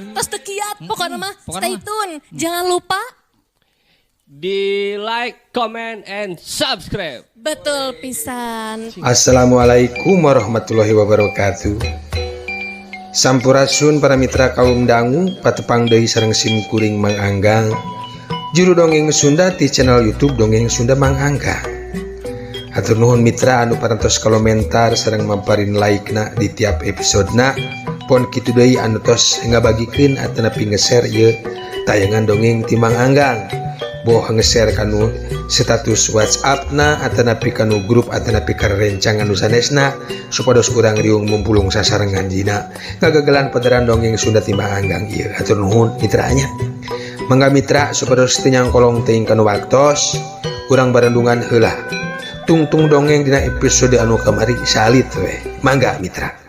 Tos teu kiat pokokna mah Pokokna stay mah. tune. Jangan lupa Di like, comment, and subscribe. Betul pisan. Assalamualaikum warahmatullahi wabarakatuh. Sampurasun para mitra kaum dangu, patepang deui sareng sim kuring Mang Anggang, juru dongeng Sunda di channel YouTube Dongeng Sunda Mang Anggang. Hatur nuhun mitra anu parantos komentar sareng mamparin like na di tiap episode na. Pon kitu deui anu tos ngabagikeun atanapi nge-share ieu tayangan dongeng ti Mang Anggang. Boh nge-share kanu status WhatsApp na atanapi kanu grup atanapi karerencangan nu sanesna supados urang riung mumpulung sasarengan dina ngagagalan padaran dongeng Sunda ti Mang Anggang ieu. Hatur nuhun mitranya. Mangga mitra supados teu nyangkolong teuing kanu waktos, urang barendungan heula. Tungtung dongeng dina episode anu kamari salit we. Mangga mitra.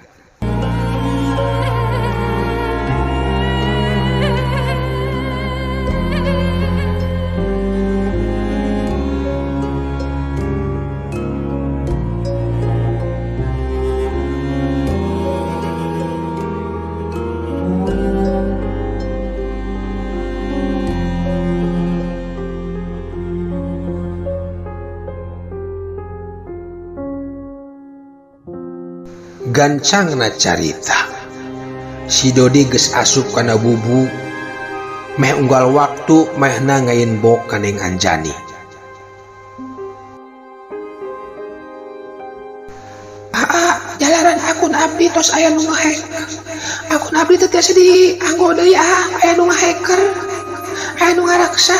Gancangna carita si Dodi geus asup kana bubu meh unggal waktu mehna ngainbok ka Neng Anjani. Aa, jalaran akun abdi tos aya nu ngehack. Akun abdi teh tiasa dianggo deui aa, aya nu ngahacker. Aya nu ngaraksa.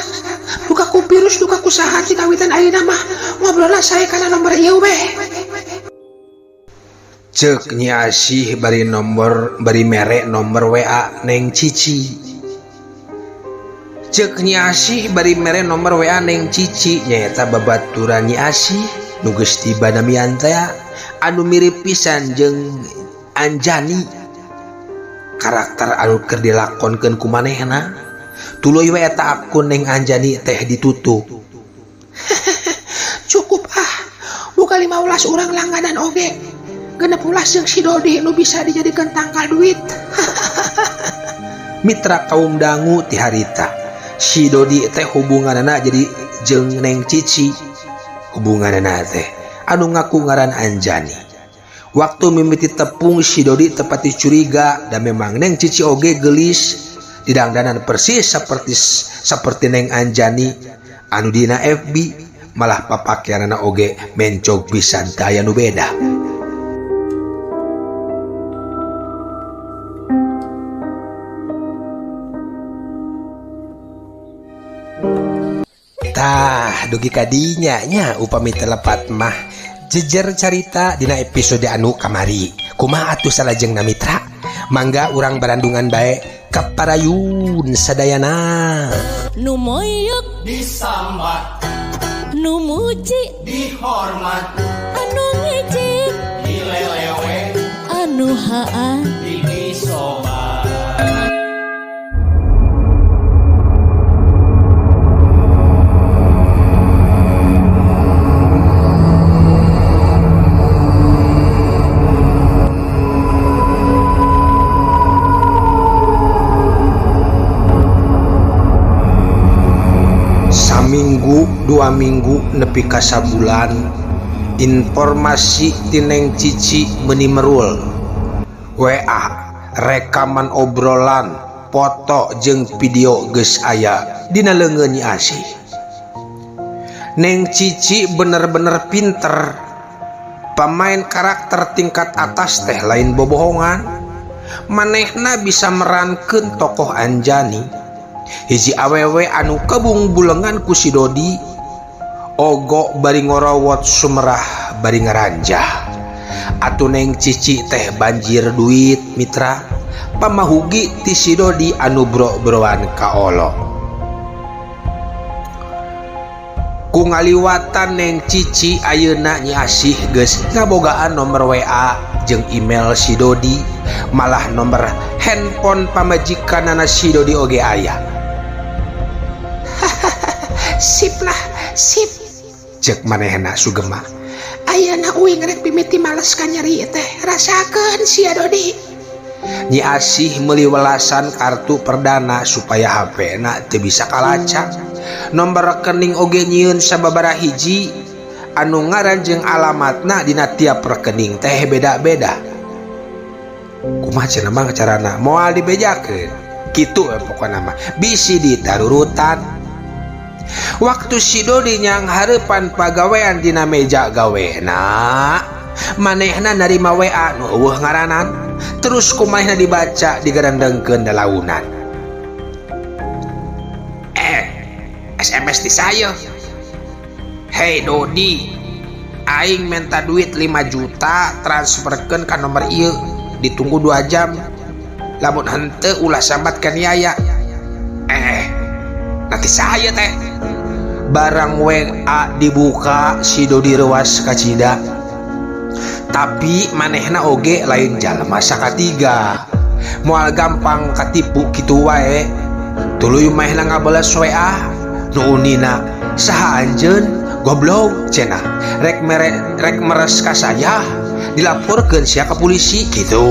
Duka ku virus, duka ku saha ti kawitan ayeuna mah ngobrolna sae kana nomor ieu weh. Ceuk Nyi Asih bari nomor bari mere nomor WA Neng Cici. Ceuk Nyi Asih bari mere nomor WA Neng Cici nyaeta babaturan Nyi Asih nu geus tiba namian teh anu mirip pisan jeung Anjani. Karakter anu keur dilakonkeun ku manehna tuluy we eta akun Neng Anjani teh ditutup. Cukup ah, buka 15 urang langganan oge. Genep ulas jeung si Dodi nu bisa dijadikan tangkal duit. Mitra kaum dangu ti harita si Dodi teh hubunganana jadi jeung Neng Cici. Hubunganana teh anu ngaku ngaran Anjani. Waktu mimiti tepung si Dodi tepati curiga dan memang Neng Cici oge gelis didangdanan persis seperti Neng Anjani anu dina FB, malah papakeanana oge mencog pisan teu aya nu beda. Tah dugi kadinya nya upami telepat mah jejer carita dina episode anu kamari. Kumaha atuh salajengna mitra? Mangga urang barandungan bae kaparayun sadayana. Nu moyok disambat, nu muji dihormat, anu ngejek dilelewe, anu haa disobat. Saminggu, 2 minggu nepi ka sabulan informasi ti Neng Cici meuni merul. WA, rekaman obrolan, foto jeung video geus aya dina leungeun Nyi Asih. Neng Cici bener-bener pinter. Pemain karakter tingkat atas teh lain bobohongan. Manehna bisa merankeun tokoh Anjani. Hiji awewe anu kebung bulengan ku si Dodi, ogo bari ngorowot sumerah bari ngaranjah. Atuh Neng Cici teh banjir duit mitra, pamahugi ti si Dodi anu bro-broan kaolo. Ku ngaliwatan Neng Cici ayeuna Nyi Asih geus ngabogaan nomor WA jeung email si Dodi, malah nomor handphone pamajikanana si Dodi oge aya. Sip lah, sip. Cek manehna sugema. Ayeuna uing rek mimiti males ka nyeri teh. Rasakeun sia Dodi. Nyi Asih meuli welasan kartu perdana supaya HP na teu bisa kalacak. Nomor rekening oge nyieun sababaraha hiji anu ngaran jeung alamatna dina tiap rekening teh beda-beda. Kumaha cenah mah carana moal dibejakeun. Kitu we pokona mah bisi ditarurutan. Waktu si Dodi nyanghareupan pagawean dina meja gawena, manehna narima WA nu eueuh ngaranan, terus ku manehna dibaca digerendengkeun dalaunan. SMS di saya. Hey Dodi, aing minta duit 5 juta transferkeun ka nomor ieu, ditunggu 2 jam. Lamun henteu ulah sambat ka Yaya. Nanti saya teh. Barang WA dibuka si Dodi reuas kacida. Tapi manehna oge lain jalma sakatiga. Moal gampang katipu kitu wae. Tuluy manehna ngabales WA nu unina saha anjeun goblok cenah. Rek mere, rek meres ka saya dilaporkeun sia ka polisi kitu.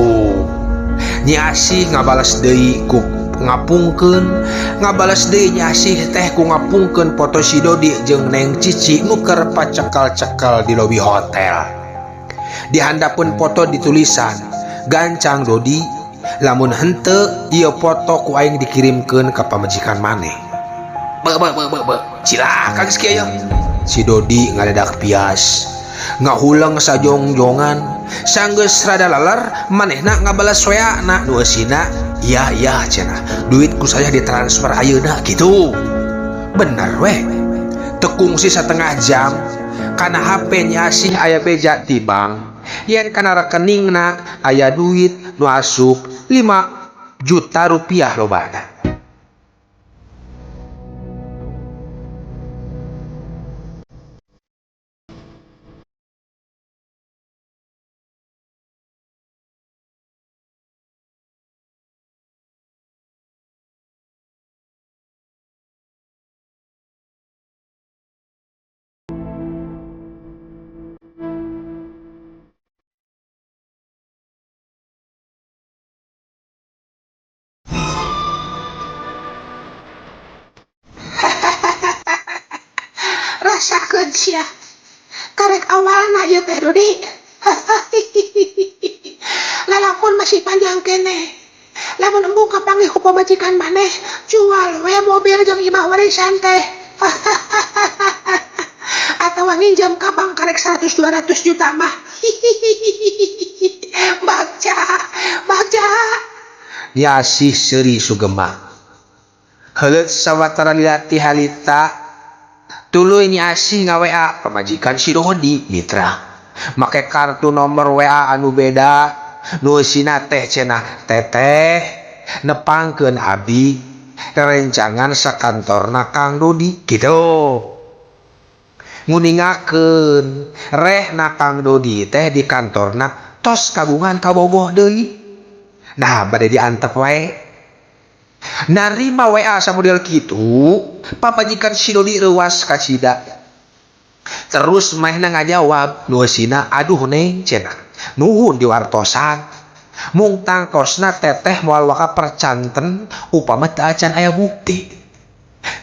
Nyi Asih ngabales deui ku ngapungkeun, ngabales deui Nyi Asih teh ku ngapungkeun foto si Dodi jeung Neng Cici nu keur pacekal-cekal di lobi hotel. Di handapeun foto ditulisan gancang Dodi, lamun henteu ieu foto ku aing dikirimkeun ka pamajikan maneh. Be be be be be, cilaka geus kieu. Si Dodi ngadadak pias, ngahuleng sajongjongan, sanggeus rada laler manehna ngabales WA na nu eusina, iya iya cenah, duit ku saya ditransfer ayeuna kitu. Bener weh. Teu kungsi setengah jam kana HP Nyi Asih aya beja ti bank, yen kana rekeningna aya duit nu asup 5 juta rupiah lobana. Rasakeun sia. Karek awalna ieu teh Dodi. Lalakon masih panjang keneh. Lamun embung kapanggih ku pamajikan maneh, jual we mobil jeung imah warisan teh. Atawa nginjem ka bank karek 100-200 juta mah. Bagja, bagja. Nyi Asih seuri sugema. Heuleut sawatara lila ti harita, tuluy Nyi Asih nga-WA pamajikan si Dodi mitra. Make kartu nomor WA anu beda, nu eusina teh cenah teteh nepangkeun abdi rerencangan sakantorna Kang Dodi kitu. Nguningakeun rehna Kang Dodi teh di kantorna tos kagungan kabogoh deui. Nah, bade diantep wae. Narima WA samodel kitu, pamajikan si Dodi reuas kacida. Terus manehna ngajawab, nu eusina aduh neng cenah. Nuhun diwartosan. Mung tangtosna teteh moal waka percanten upama teu acan aya bukti.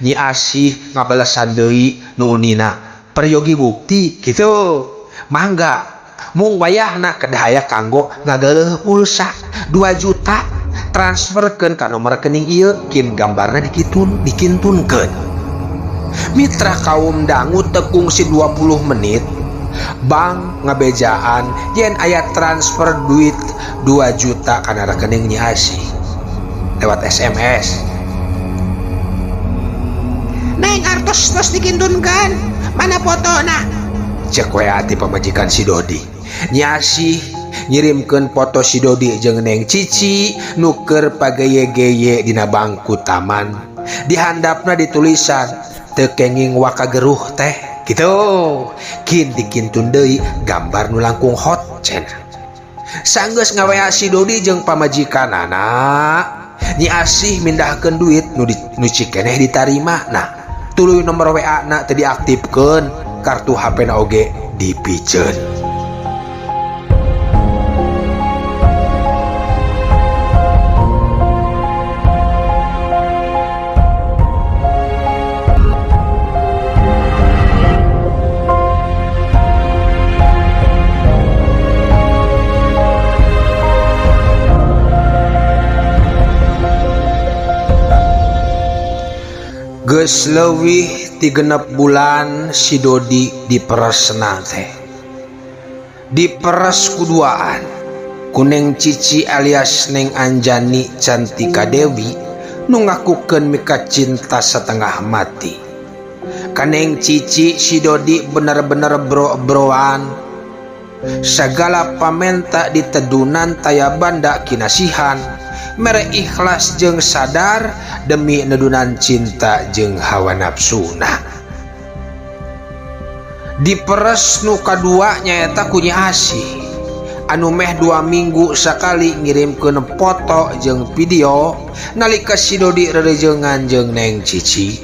Nyi Asih ngabalesan deui nu unina peryogi bukti kitu. Mangga mung wayahna kedah aya kanggo ngageuleuh pulsa 2 juta transferkeun ka nomor rekening ieu kin gambarna dikitun dikintunkeun. Mitra kaum dangu teu kungsi 20 menit bank ngabejaan yen aya transfer duit 2 juta kana rekening Nyi Asih lewat SMS. Neng artos tos dikintunkeun, mana fotona? Cek WA ti pamajikan si Dodi. Nyi Asih ngirimkeun foto si Dodi jeung Neng Cici nu keur pageye-geye dina bangku taman. Di handapna ditulisan teu kenging waka geruh teh kitu. Kin dikintun deui gambar nu langkung hot cenah. Sanggeus nga-WA si Dodi jeung pamajikanana, Nyi Asih mindahkeun duit nu cikeneh ditarima. Nah, tuluy nomor WA na teu diaktifkeun, kartu HP na oge dipiceun. Geus leuwih ti 6 bulan si Dodi diperesna teh. Diperes kuduaan ku Neng Cici alias Neng Anjani Cantika Dewi nu ngakukeun mika cinta setengah mati. Ka Neng Cici si Dodi bener-bener bro-broan. Sagala pamenta ditedunan, taya banda kinasihan, mere ikhlas jeung sadar demi nedunan cinta jeung hawa nafsuna. Diperes nu kadua nyaeta ku Nyi Asih anu meh 2 minggu sakali ngirimkeun foto jeung video nalika si Dodi rerejengan jeung Neng Cici.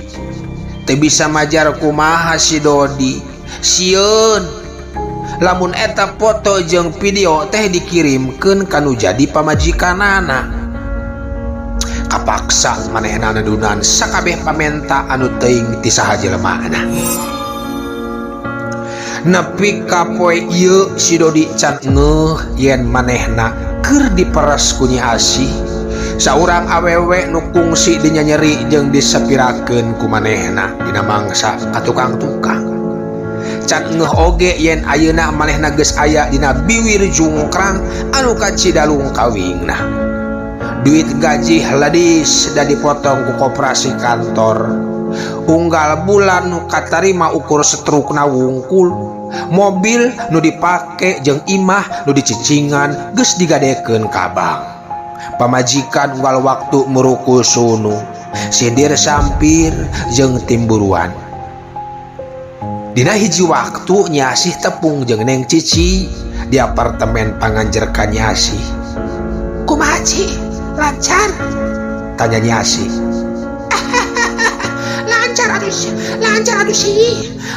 Teu bisa majar kumaha si Dodi, sieun lamun eta foto jeung video teh dikirimkeun kanu jadi pamajikanana. Kapaksa manehna nedunan sakabeh pamenta anu teuing ti saha jelemana. Nepi ka poe ieu si Dodi can ngeuh yen manehna keur diperes ku Nyi Asih, saurang awewe nu kungsi dinyanyeri jeung disepirakeun ku manehna dina mangsa ka tukang-tukang. Can ngeuh oge yen ayeuna manehna geus aya dina biwir jungkrang anu kacida lungkawingna. Duit gaji ladis da dipotong ku koperasi kantor. Unggal bulan nu katarima ukur setrukna wungkul. Mobil nu dipake jeung imah nu dicicingan geus digadekeun ka bank. Pamajikan unggal waktu murukul sunu, sindir sampir jeung timburuan. Dina hiji waktu Nyi Asih tepung jeung Neng Cici di apartemen panganjerkan Nyi Asih. Kumaha, Ci? Lancar? Tanya Nyi Asih. Lancar aduh, lancar aduh si.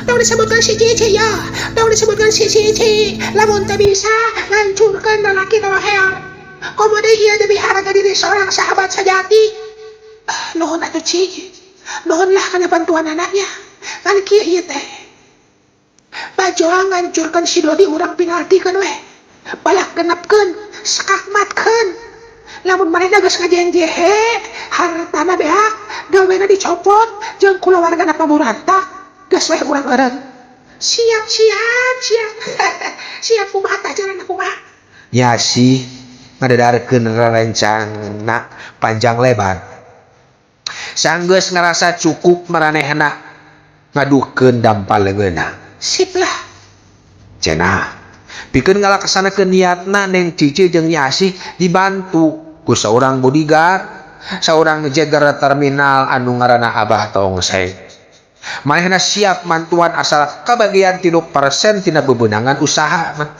Dong disebutkan si Cici ya. Dong disebutkan si Cici. Lamun teu bisa ngancurkeun lalaki toloheor. Komo deui ieu demi harga diri seorang sahabat sejati. Ah, nuhun atuh, Ci. Nuhun lah kana bantuan anaknya. Kan kieu ieu teh. Bajoang ngancurkeun si Dodi, urang penaltikeun weh. Balak genepkeun, skakmatkeun. Lamun manehna geus ngajenjehe, hartana beak, gawena dicopot, jeung kulawargana pamurantak, geus weh urang eureun. Siap, siap, siap. Siap, kumaha tah carana, kumaha? Nyi Asih ngadedarkeun rerencana panjang lebar. Sanggeus ngarasa cukup, maranehna ngadukeun dampal leungeunna. Sip lah. Cenah pikeun ngalaksanakeun niatna, Neng Cici jeung Nyi Asih dibantu ku saurang bodyguard, saurang jeger terminal anu ngaranna Abah Tongseng. Manehna siap mantuan asal kabagian 3% tina bebenangan usaha mah.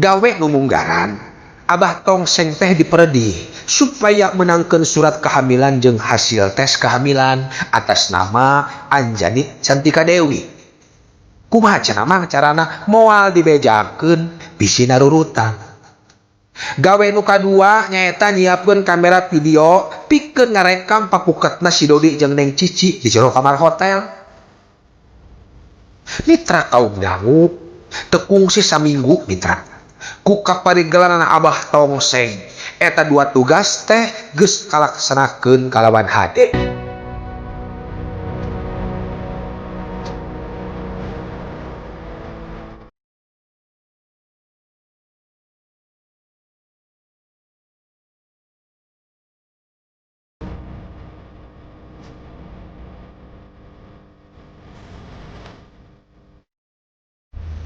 Gawe nu munggaran, Abah Tongseng teh diperedih supaya menangkeun surat kehamilan jeung hasil tes kehamilan atas nama Anjani Cantika Dewi. Kumaha cenah, Mang, carana? Moal dibejakeun, bisi narurutan. Gawe nu kadua nyaeta nyiapkeun kamera video pikeun ngarekam papuketna si Dodi jeung Neng Cici di jero kamar hotel. Mitra kaum dangu, teu kungsi saminggu, mitra, ku kaparigelanana Abah Tongseng, eta dua tugas teh geus kalaksanakeun kalawan hade.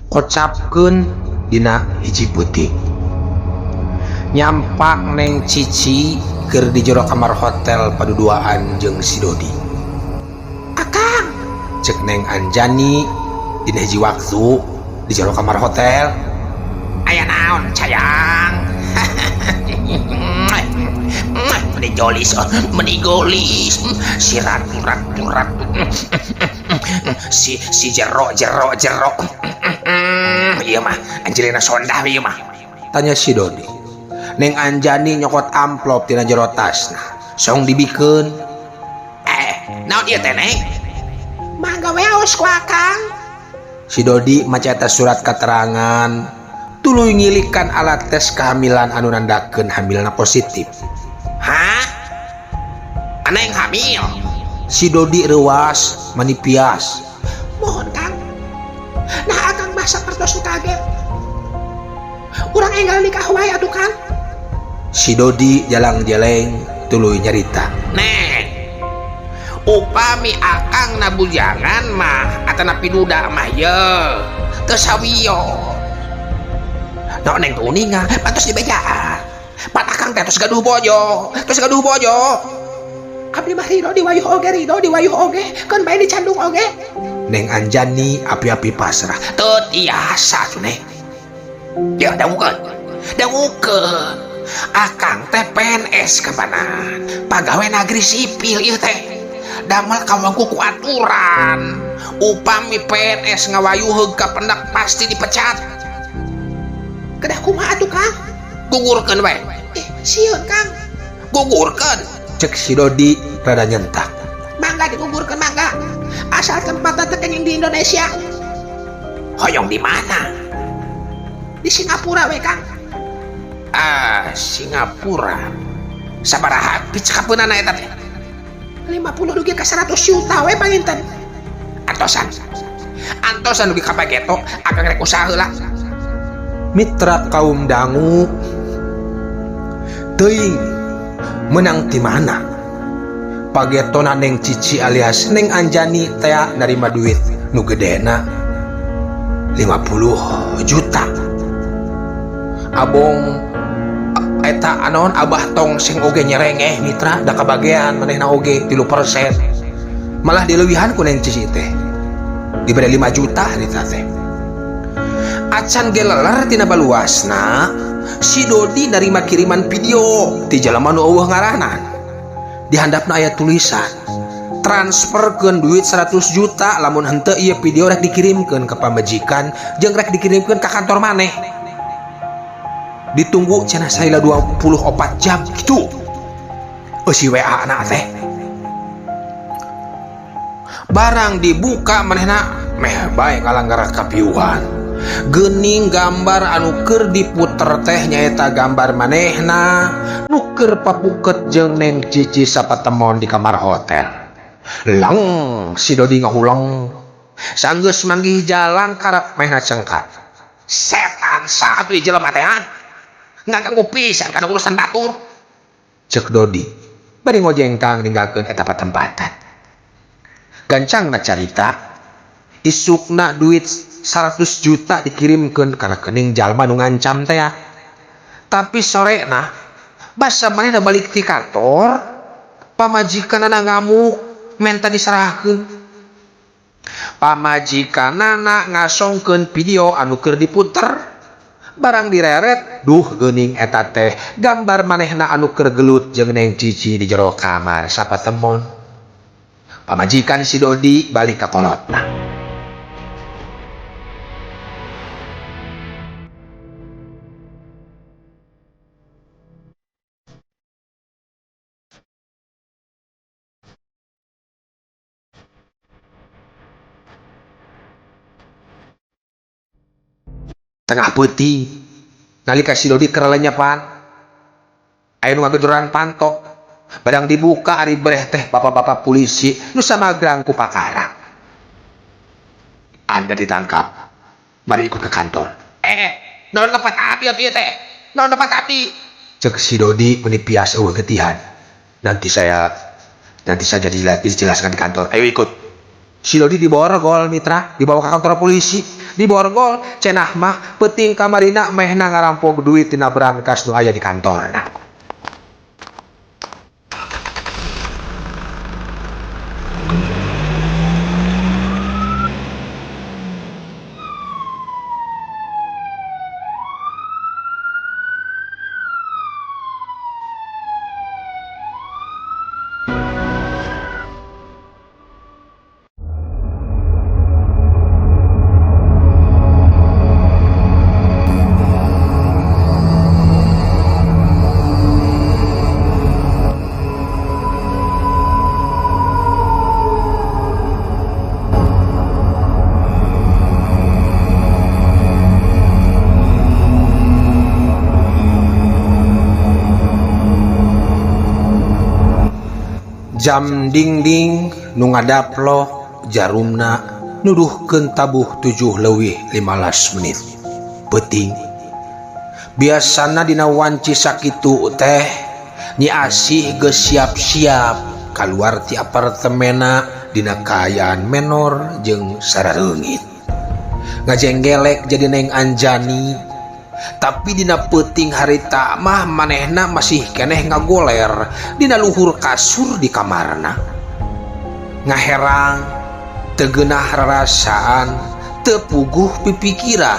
Kocapkeun dina hiji peuting. Nyampak Neng Cici keur di jero kamar hotel paduduaan jeung si Dodi. Akang, Cek Neng Anjani dina hiji waktu di jero kamar hotel. Aya naon, sayang? Meni jolis, oh, meni golis. Si ratu, ratu, ratu. Si si jero, jero, jero. Ieu mah Angelina Sondah ieu mah. Tanya si Dodi. Neng Anjani nyokot amplop tina jero tasna. Song dibikeun. Eh, naon ieu teh, Neng? Mangga we aus ku Akang. Si Dodi maca eta surat keterangan, tuluy ngilikan alat tes kehamilan anu nandakeun hamilna positif. Hah? Neng hamil? Si Dodi reuas manipias. Mohon Kang. Nah akang mah sapertos nu kaget. Urang enggal nikah wae atuh Kang. Si Dodi jalang-jeleng tuluy nyarita. Neng, upami akang na bujangan mah atanapi duda mah ye teu sawiyo. No neng teu uninga patos dibejaan. Pan akang teh tos gaduh bojo, tos gaduh bojo. Abdi mah ridho diwayuh oge, ridho diwayuh oge, keun bae dicandung oge. Neng Anjani api-api pasrah. Teu tiasa atuh neng. Ya dangukeun. Dangukeun. Akang teh PNS kapanan, pagawe negeri sipil ieu teh. Damel kawangku ku aturan. Upami PNS ngawayuheug ka pendak pasti dipecat. Kedah kumaha atuh Kang? Gugurkeun we. Sieun Kang. Gugurkeun. Cek si Dodi rada nyentak. Mangga digugurkeun mangga. Asal tempatna teh kenging di Indonesia. Hoyong di mana? Di Singapura we Kang. Ah, Singapura. Sabaraha picekapeunana eta teh? 50 dugi ka 100 juta we panginten. Antosan. Antosan dugi ka pageto, akang rek usaha heula. Mitra kaum dangu teuing menang ti mana? Pagetona Neng Cici alias Neng Anjani tea narima duit nu gedena 50 juta. Abong eta anon abah tong sing oge nyerengeh mitra da kabagean manehna oge 3%. Malah dileuwihan ku Neng Cici teh. Dibere 5 juta harita teh. Acan geleler tina baluasna, si Dodi narima kiriman video ti jalma nu eueuh ngaranan. Di handapna aya tulisan, transferkeun duit 100 juta lamun henteu ieu video rek dikirimkeun ka pamajikan jeung rek dikirimkeun ka kantor maneh. Ditunggu cenah salila 24 jam gitu. Eusi WA na teh. Barang dibuka manehna meh bae ngalanggar kapiuhan. Geuning gambar anu keur diputer teh nyaeta gambar manehna nu keur papuket jeung Neng Cici sapatemon di kamar hotel. Lang si Dodi ngahulang. Sanggeus manggih jalan karep mehna cengkat. Setan satu jelema teh ha. Ngaganggu pisan kana urusan batur. Cek Dodi bari ngojengkang ninggalkeun eta patempatan. Gancangna carita, isukna duit 100 juta dikirimkeun ka rekening jalma nu ngancam teh. Tapi sorena basa manehna balik ti kantor, pamajikanana ngamuk menta diserahkeun. Pamajikanana ngasongkeun video anu keur diputer. Barang direret, duh geuning eta teh gambar manehna anu keur gelut jeung Neng Cici di jero kamar sapatemon. Pamajikan si Dodi balik ka kolotna. Tengah peuting nalika si Dodi keur lenyepan, aya nu ngagedoran panto. Barang dibuka ari breh teh bapak-bapak polisi nu samagrang ku pakara. Anda ditangkap, mari ikut ke kantor. Naon lepat api atuh ieu teh? Naon lepat api? Cek si Dodi meni pias eueuh getihan. Nanti saja dijelaskan di kantor. Ayo ikut. Si Dodi diborgol mitra, dibawa ke kantor polisi. Diborgol cenah mah peuting kamarina mehna ngarampok duit tina berangkas nu aya di kantorna. Jam dingding nu ngadaplok jarumna nuduhkeun tabuh 7.15 peuting. Biasana dina wanci sakitu teh Nyi Asih geus siap-siap kaluar ti apartemena dina kaayaan menor jeung sarareungit. Ngajenggelek jadi Neng Anjani, tapi dina peuting harita mah manehna masih keneh ngagoler dina luhur kasur di kamarna. Ngaherang, teu geunah rarasaan, teu puguh pipikiran,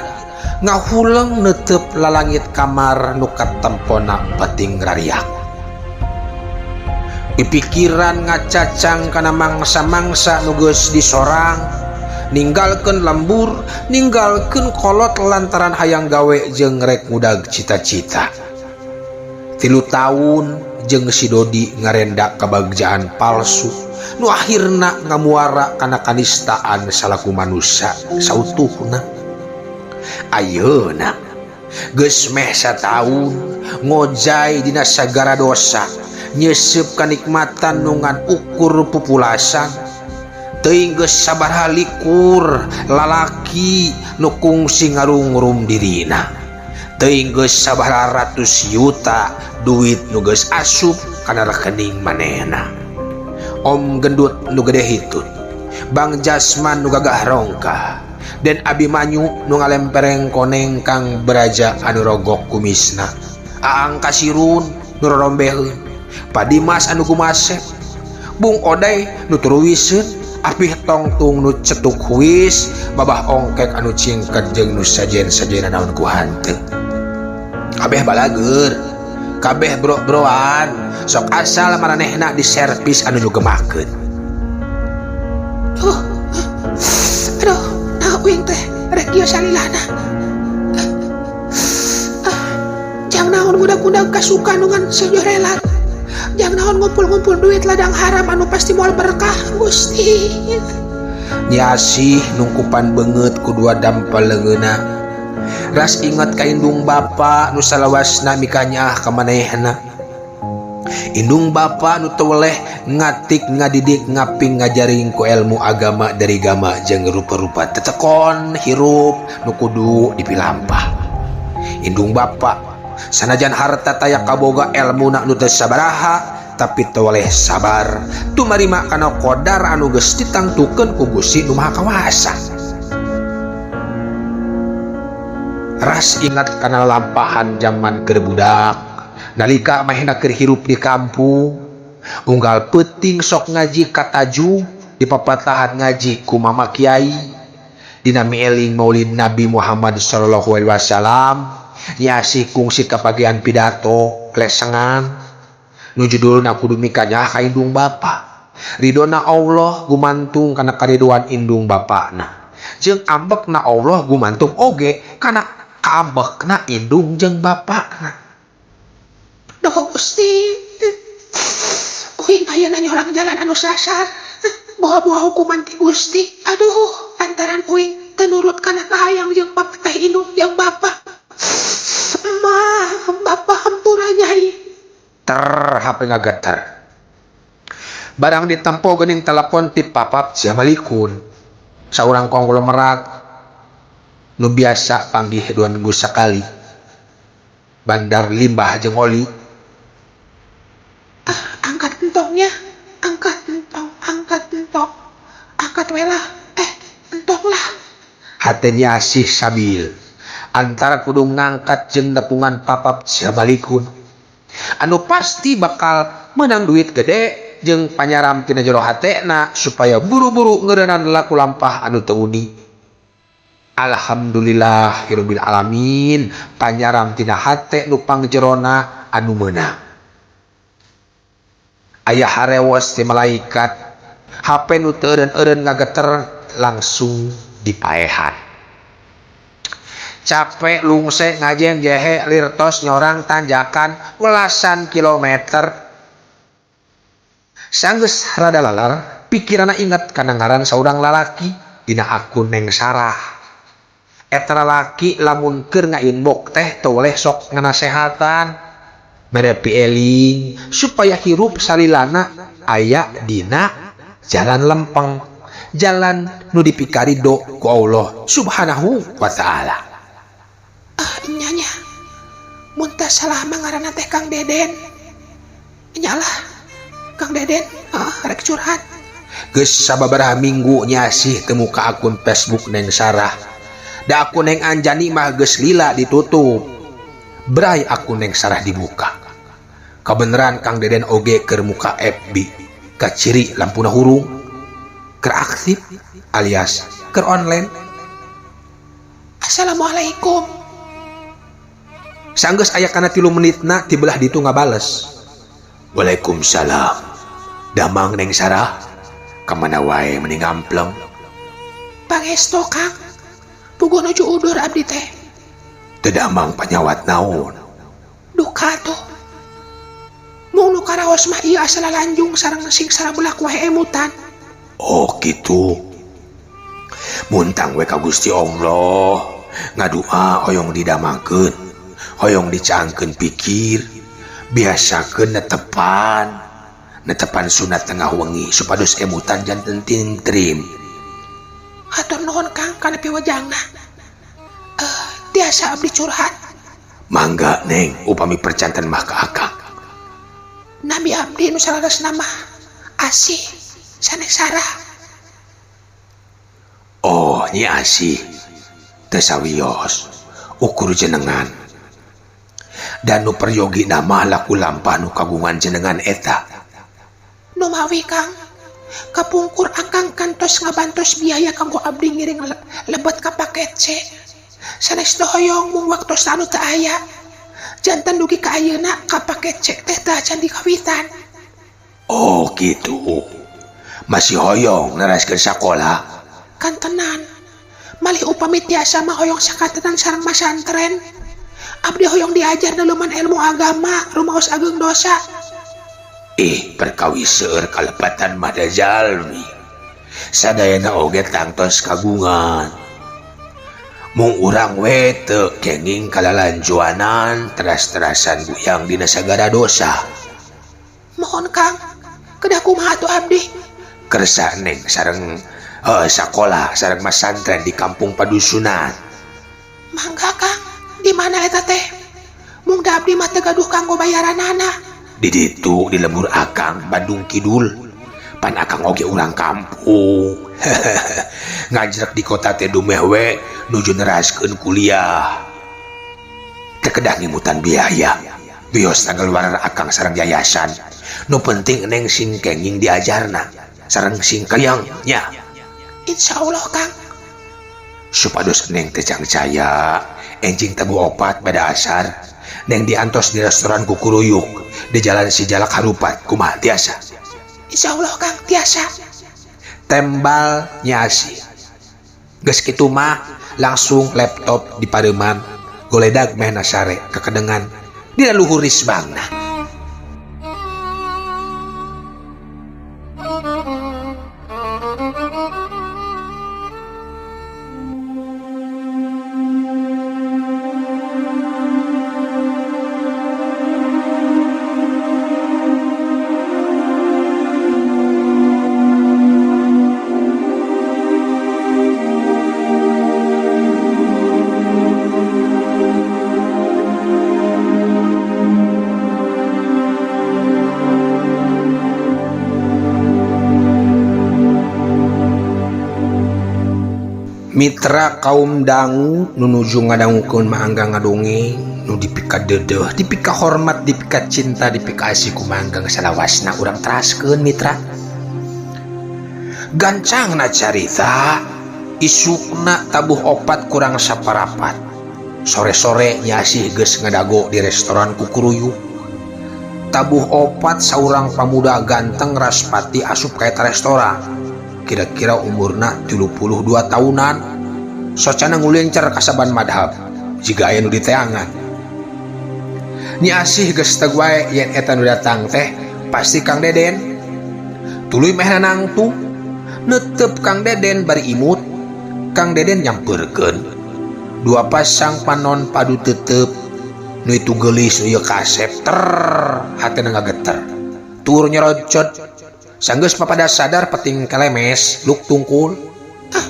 ngahuleng neuteup lalangit kamar nu katempona peuting rariak. Pipikiran ngacacang kana mangsa-mangsa nu geus disorang, ninggalkeun lembur, ninggalkeun kolot lantaran hayang gawe jeung rek ngudag cita-cita. 3 taun jeung si Dodi ngarenda kabagjaan palsu nu akhirna ngamuara kana kanistaan salaku manusia sautuhna. Ayeuna geus meh sataun ngojay dina sagara dosa, nyeuseub kanikmatan nu ngan ukur pupulasan. Teuing geus sabaraha likur lalaki nu kungsi ngarungrum dirina. Teuing geus sabaraha ratus juta duit nu geus asup kana rekening manehna. Om Gendut nu gede hitut, Bang Jasman nu gagah rongkah, dan Abimanyu nu ngalempereng koneng Kang Beraja anu rogok kumisna, Aang Kasirun nu rorombeheun, Padimas anu gumasep, Bung Odai nu turuwiseun, Apih Tongtung nu cetuk huis, Babah Ongkek anu cingket jeung nu sajen-sajena naon ku hanteu. Kabeh balageur, kabeh bro-broan, sok asal maranehna di servis anu nyugemakeun. Oh, aduh, nah uing teh rek ieu salilana. Ah, jang naon ngudag-ngudag kasuka nu ngan sejorelat. Jang naon ngumpul-ngumpul duit ladang haram anu pasti moal berkah, Gusti. Nyi Asih nungkupan beungeut ku dua dampal leungeunna. Ras inget ka indung bapa nu salawasna mikanyaah ka manehna. Indung bapa nu teu weleh ngatik ngadidik ngaping ngajaring ku ilmu agama dari gama jeung rupa-rupa tetekon hirup nu kudu dipilampah. Indung bapa sanajan harta taya kaboga elmuna nu teu sabaraha, tapi teu weleh sabar tumarima kana qadar anu geus ditangtukeun ku Gusti Nu Maha Kawasa. Ras ingat kana lampahan zaman keur budak, nalika manehna keur hirup di kampung, unggal peuting sok ngaji kataju di papatahan ngaji ku mama kiai dina mieling maulid Nabi Muhammad sallallahu alaihi wasallam. Nyi Asih kungsi kapagian pidato lesengan nu judulna kudu mikanyah ka indung bapa. Ridona Allah gumantung kana kariduan indung bapana, jeung ambekna Allah gumantung oge kana kaambekna indung jeung bapana. Duh Gusti, uing ayeuna nyorang jalan anu sasar, boa-boa hukuman ti Gusti. Aduh, lantaran uing teu nurut kana kahayang jeung papatah indung jeung bapa. Emak, bapa hampura nyai. Ter HP ngageter. Barang ditempo geuning telepon ti papap Jamalikun. Saurang konglomerat nu biasa panggih 2 minggu sakali. Bandar limbah jeung oli. Ah, angkat entongnya, angkat entong, angkat entong, angkat welah, entong lah. Hate Nyi Asih sabil antara kudu ngangkat jeung nepungan papap Jamalikun anu pasti bakal menang duit gede jeung panyaram tina jero hatena supaya buru-buru ngeureunaan laku lampah anu teu uni. Alhamdulillah hirobbil alamin, panyaram tina hate nu pangjerona anu meunang. Aya harewos ti malaikat, HP nu teu eureun-eureun ngageter langsung dipaehan. Capek lungse ngajeng jehe lirtos nyorang tanjakan welasan kilometer. Sanggeus rada lalar, pikirana inget kana ngaran saurang lalaki dina akun Neng Sarah. Eta lalaki lamun keur ngainbox teh teu weleh sok nganasehatan. Mere pieling supaya hirup salilana aya dina jalan lempeng, jalan nu dipikarido ku Allah Subhanahu wa taala. Ah, nya nya. Mun teu salah mah ngaranna teh Kang Deden. Nya lah. Kang Deden, ah, rek curhat. Geus sababaraha minggu Nyi Asih teu muka akun Facebook Neng Sarah. Da akun Neng Anjani mah geus lila ditutup. Bray akun Neng Sarah dibuka. Kabeneran Kang Deden oge keur muka FB. Kaciri lampuna hurung. Keur aktif alias keur online. Assalamualaikum. Sanggeus aya kana 3 menitna ti belah ditu ngabales. Waalaikumsalam. Damang Neng Sarah. Kamana wae meni ngampleng. Pangesto Kang. Puguh nuju udur abdi teh. Teu damang panyawat naon. Duka tuh. Mung nu karaos mah ieu asa lalanjung sareng sing sarabulak wae emutan. Oh kitu. Muntang we ka Gusti Allah. Ngadua hoyong didamangkeun, hoyong dicaangkeun pikir, biasakeun netepan, netepan sunat tengah wengi supados emutan janten tintrim. Hatur nuhun Kang kana piwejangna. Tiasa abdi curhat. Mangga Neng, upami percanten mah ka akang. Nami abdi nu saleresna mah Asih sanes Sarah. Oh, Nyi Asih. Teu sawios ukur jenengan. Dan nu peryogi nama laku lampah nu kagungan jenengan eta. Numawi Kang, kapungkur akang kantos ngabantos biaya kanggo abdi ngiring lebet ka paket C. Sanes teu hoyong mung waktos anu teu aya. Janten dugi ka ayeuna ka paket C teh teu acan dikawitan. Oh gitu. Masih hoyong neraskeun sakola. Kantenan. Malih upami tiasa mah hoyong sakatenan sareng masantren. Abdi hoyong diajar neluman ilmu agama, rumaos ageung dosa. Perkawi seueur kalepatan mah da jalmi. Sadayana oge tangtos kagungan. Mung urang we teu kenging kalalanjuanan teras-terasan guyang dina sagara dosa. Mohon Kang, kedah kumaha atuh abdi? Kersa Neng sareng sakola sareng masantren di kampung Padusunan. Mangga Kang, di mana eta teh? Mung da abdi mah teu gaduh kanggo bayaranana. Di ditu di lembur akang Bandung Kidul. Pan akang oge urang kampung. Ngajrek di kota teh dumeh we nuju neraskeun kuliah. Teu kedah ngimutan biaya. Bios tanggal warar akang sareng yayasan. Nu penting Neng sing kenging diajarna sareng sing kayang nya. Insya Allah Kang. Supados Neng teh cangcaya enjing tabuh 4 pada asar. Neng diantos di restoran Kukuruyuk di Jalan Sijalak Harupat. Kumaha tiasa? Insya Allah Kang tiasa. Tembal Nyi Asih. Geus kitu mah langsung laptop di pareuman goledag meh nasare kekedengan dina luhur risbangna. Mitra kaum dangu nu nuju ngadangukeun Mang Anggang ngadongeng nu dipika deudeuh, dipika hormat, dipika cinta, dipika asih ku Mang Anggang salawasna urang teraskeun mitra. Gancangna carita isukna tabuh 4 kurang saparapat. Sore-sore Nyi Asih geus ngadago di restoran Kukuruyuk. Tabuh 4 saurang pamuda ganteng raspati asup ka eta restoran. Kira-kira umurna 32 tahunan. Socana ngulencer kasaban madhab jiga aya nu diteangan. Nyi Asih geus teu wae yen eta nu datang teh pasti Kang Deden. Tuluy mehna nangtung netep Kang Deden bari imut. Kang Deden nyampeurkeun. Dua pasang panon padu tetep. Nu itu geulis nu ieu kasep ter hatena ngageter. Tur nyerocot. Sanggeus papada sadar peting kelemes luk tungkul. Ah,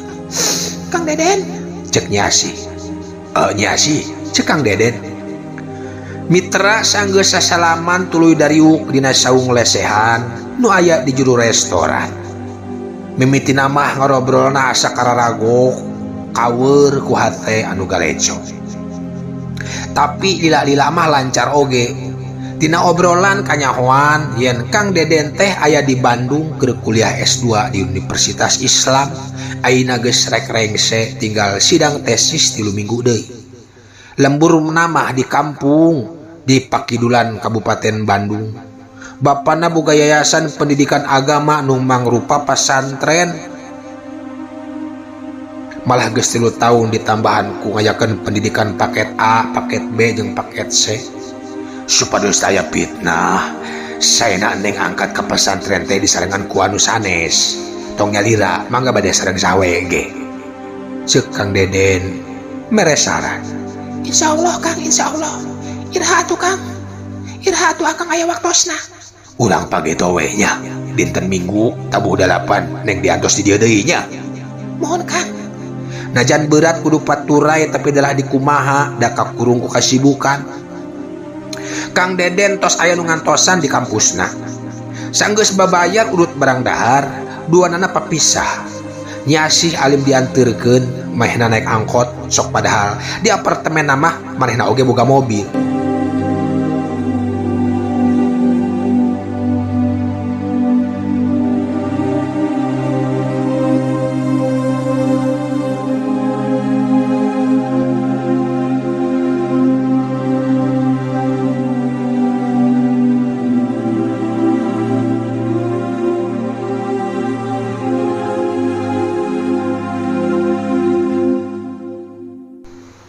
Kang Deden, cek Nyi Asih. Nyi Asih, cek Kang Deden. Mitra sanggeus sasalaman tuluy dariuk dina saung lesehan nu aya di juru restoran. Mimitina mah ngarobrolna asa kararagok kaweur ku hate anu galeco. Tapi lila-lila mah lancar oge. Tina obrolan kanyahoan yen Kang Deden teh aya di Bandung keur kuliah S2 di Universitas Islam. Ayeuna geus rek rengse tinggal sidang tesis 3 minggu deui. Lembur mah di kampung di Pakidulan Kabupaten Bandung. Bapana boga yayasan pendidikan agama nu mangrupa pasantren. Malah geus 3 tahun ditambahan ku ngayakeun pendidikan paket A, paket B jeung paket C. Supados aya fitnah, saena neng angkat ke pesantren teh disarengan ku anu sanes. Tong nyalira mangga bade sareng sawe ge. Ceuk Kang Deden mere saran. Insyaallah Kang, insyaallah. Iraha atuh Kang. Iraha atuh akang aya waktosna. Urang pageto we nya. Dinten Minggu tabuh 8 neng diantos di dieu deui nya. Mohon Kang. Najan berat kudu paturai tapi dalah dikumaha da kakurung ku kasibukan. Kang Deden tos aya nu ngantosan di kampusna. Sanggeus babayar urut barang dahar, duanana papisah. Nyi Asih alim dianterkeun, manehna naik angkot sok padahal di apartemen mah manehna oge boga mobil.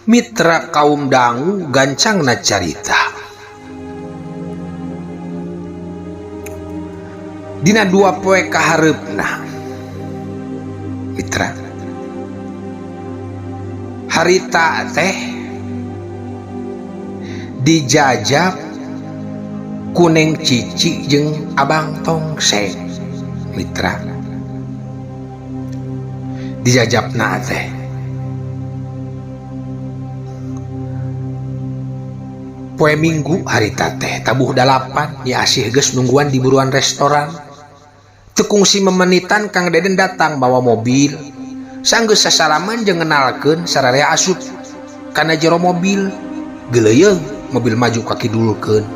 Mitra kaum dangu gancangna carita. Dina 2 poe kahareupna. Mitra. Harita teh dijajab ku Neng Cici jeung Abang Tongseng. Mitra. Dijajabna teh poe Minggu harita teh tabuh 8 Nyi Asih geus nungguan di buruan restoran. Teu kungsi memenitan Kang Deden datang bawa mobil. Sanggeus sasalaman jeung ngenalkeun sararea asup kana jero mobil. Geuleuyeung mobil maju ka kidulkeun.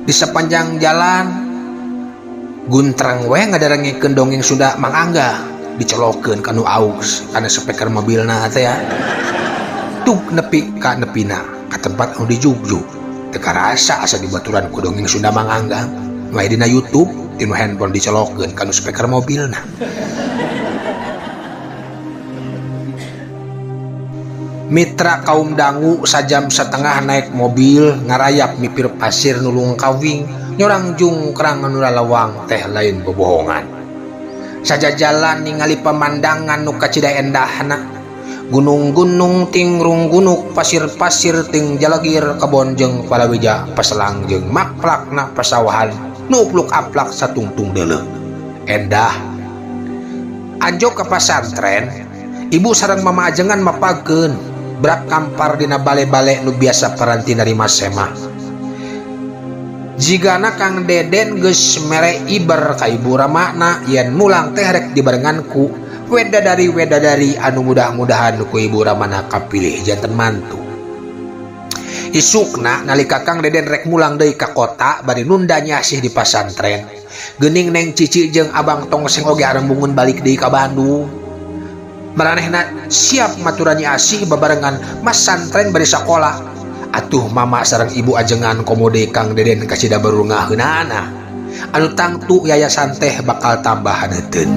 Di sepanjang jalan guntrang we ngadarengekeun dongeng Sunda Mang Angga dicelokeun ka nu aux kana speaker mobilna teh ya. Tuk nepi ka nepina ka tempat anu dijugjug. Teu karasa asa dibaturan ku dongeng Sunda Mang Angga. Nu aya dina YouTube tinu handphone dicelokeun ka nu speaker mobilna. Mitra kaum dangu sajam setengah naik mobil ngarayap mipir pasir nulung kawing nyorang jungkrang anu lalawang teh lain bobohongan. Sajajalan ningali pemandangan nu kacida endahna. Gunung-gunung tingrung gunuk pasir-pasir ting jalagir kebon jeung palawija paselang jeung makplakna pasawahan nupluk aplak satungtung deuleu. Endah. Anjog ka pasantren, ibu sareng mama ajengan mapageun berak kampar dina bale-bale nu biasa paranti narima semah. Jigana Kang Deden geus mere iber ka ibu ramana yen mulang teh rek dibarengan ku wedadari-wedadari anu mudah-mudahan ku ibu ramana kapilih janten mantu. Isukna nalika Kang Deden rek mulang deui ka kota bari nunda Nyi Asih di pasantren. Geuning Neng Cici jeung Abang Tongseng oge arembungun balik deui ka Bandung. Maranehna siap maturan Nyi Asih babarengan mas santren bari sakola. Atuh mama sareng ibu ajengan komode Kang Deden kacida barungaheunana. Anu tangtu yayasan teh bakal tambah haneuteuun.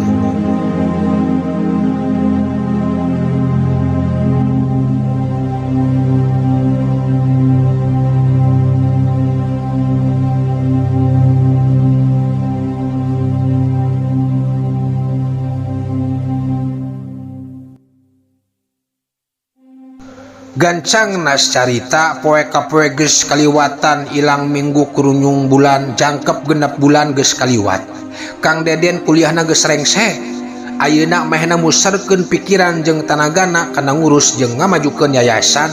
Gancang nas carita poe ka poe geus kaliwatan, ilang minggu kurunyung bulan, jangkep 6 bulan geus kaliwat. Kang Deden kuliahna geus rengse. Ayeuna mehna muserkeun pikiran jeung tanagana kana ngurus jeung ngamajukeun yayasan.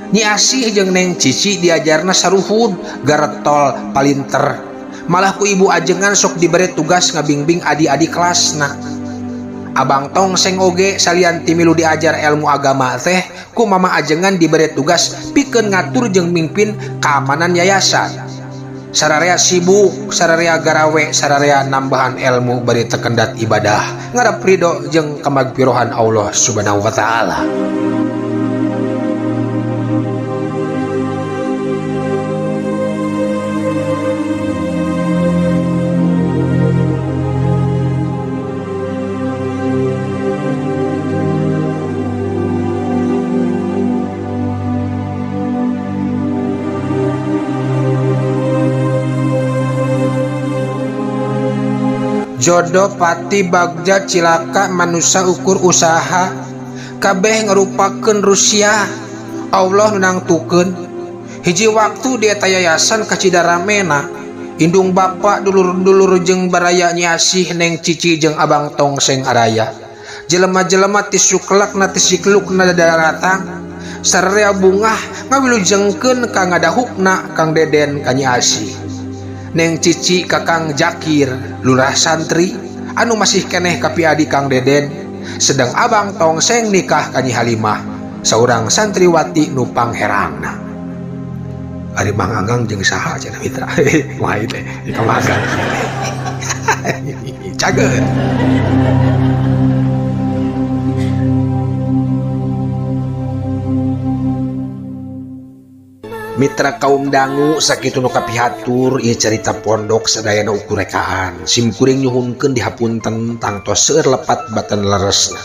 Nyi Asih jeung Neng Cici diajarna saruhud, garetol, palinter. Malah ku ibu ajengan sok diberi tugas ngabingbing adi-adi kelasna. Abang Tongseng oge salian ti milu diajar ilmu agama teh, ku mama ajengan diberi tugas pikeun ngatur jeung mimpin keamanan yayasan. Sararea sibuk, sararea garawe, sararea nambahan ilmu bari teu kendat ibadah, ngarep ridho jeung kamagpirohan Allah Subhanahu wa Ta'ala. Jodoh, pati, bagja, cilaka manusia ukur usaha, kabeh ngarupakeun rusiah. Allah nu nangtukeun. Hiji waktu di eta yayasan kacida ramena. Indung bapa, dulur-dulur jeung baraya Nyi Asih, Neng Cici jeung Abang Tongseng araya. Jelema-jelema ti suklakna, ti siklukna daratang. Sararea bungah ngawilujengkeun ka ngadahupna Kang Deden ka Nyi Asih. Neng Cici ka Kang Jakir, lurah santri anu masih keneh kapiadi Kang Deden, sedang Abang Tongseng nikah ka Nyi Halimah, saurang santriwati nu pangherangna. Ari Mang Anggang jeung saha cenah, mitra? Wah, teh di kamagan. Cager. Mitra kaum dangu, sakitu nu kapihatur ieu carita pondok sadayana ukur rekaan. Sim kuring nyuhunkeun dihapunten tangtos seueur lepat batan leresna.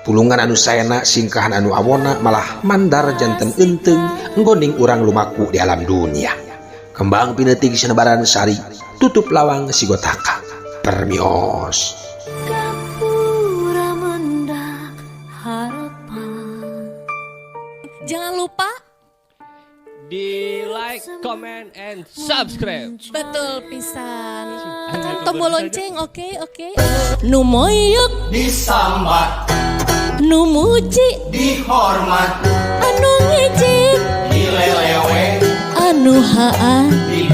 Pulungan anu saena, singkahan anu awona, malah mandar janten eunteung enggoning urang lumaku di alam dunia. Kembang pineuting sinebaran sari, tutup lawang sigotaka. Permios. Gapura mendak harapan. Jangan lupa Di like, comment, and subscribe. Betul pisan. Tekan tombol lonceng, oke. Nu moyok Disambat. Nu muji Dihormat. Anu ngejek Dilelewe. Anu haan. Di